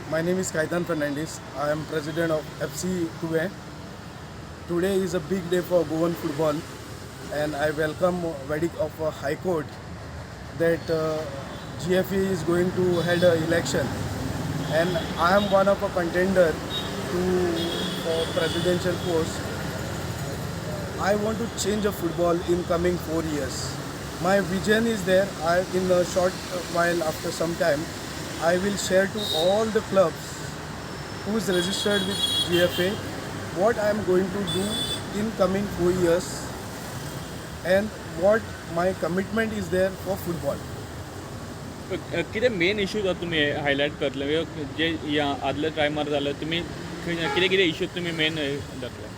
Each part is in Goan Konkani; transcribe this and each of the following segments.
My name is Kaitan Fernandez. I am president of FC Tuve. Today is a big day for Goan football, and I welcome verdict of High Court that GFA is going to hold a election, and I am one of a contender to for presidential post. I want to change a football in coming 4 years. My vision is there. I in a short while after some time, I will share to all the clubs who is registered with GFA what I am going to do in coming 4 years and what my commitment is there for football. कितें मेन इशू जो तुमी हायलायट करतले जे ह्या आदल्या टायमार जाले तुमी कितें कितें इशू तुमी मेन धरतले?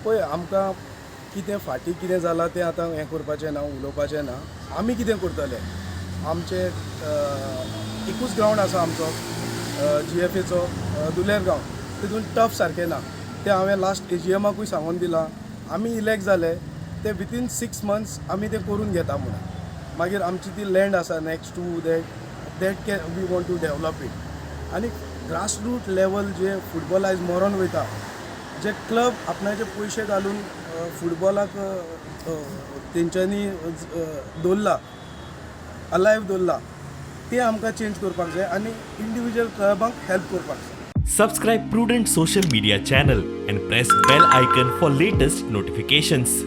पळय, आमकां कितें फाटीं कितें जालां तें आतां हें करपाचें ना, उलोवपाचें ना. आमी कितें करतले? आमचे एकूच ग्रावंड आसा आमचो जीएफएचो, दुलेर ग्रावंड. तितून टफ सारकें ना. तें हांवें लास्ट एजीएमाकूय सांगून दिलां. आमी इलेक्ट जाले ते विथीन 6 मंथ्स आमी तें करून घेता म्हणून. मागीर आमची ती लँड आसा next to that, that can we want to develop it. आनी ग्रासरूट लेवल जे फुटबॉल आयज मरोन वयता, जे क्लब आपणाचे पयशे घालून फुटबॉलाक तेंच्यांनी दवरला, अलायव दवरला, ते आमकां चेंज करपाक जाय आनी इंडिविज्युअल क्लबांक हेल्प करपाक जाय. Subscribe Prudent Social Media channel and press bell icon for latest notifications.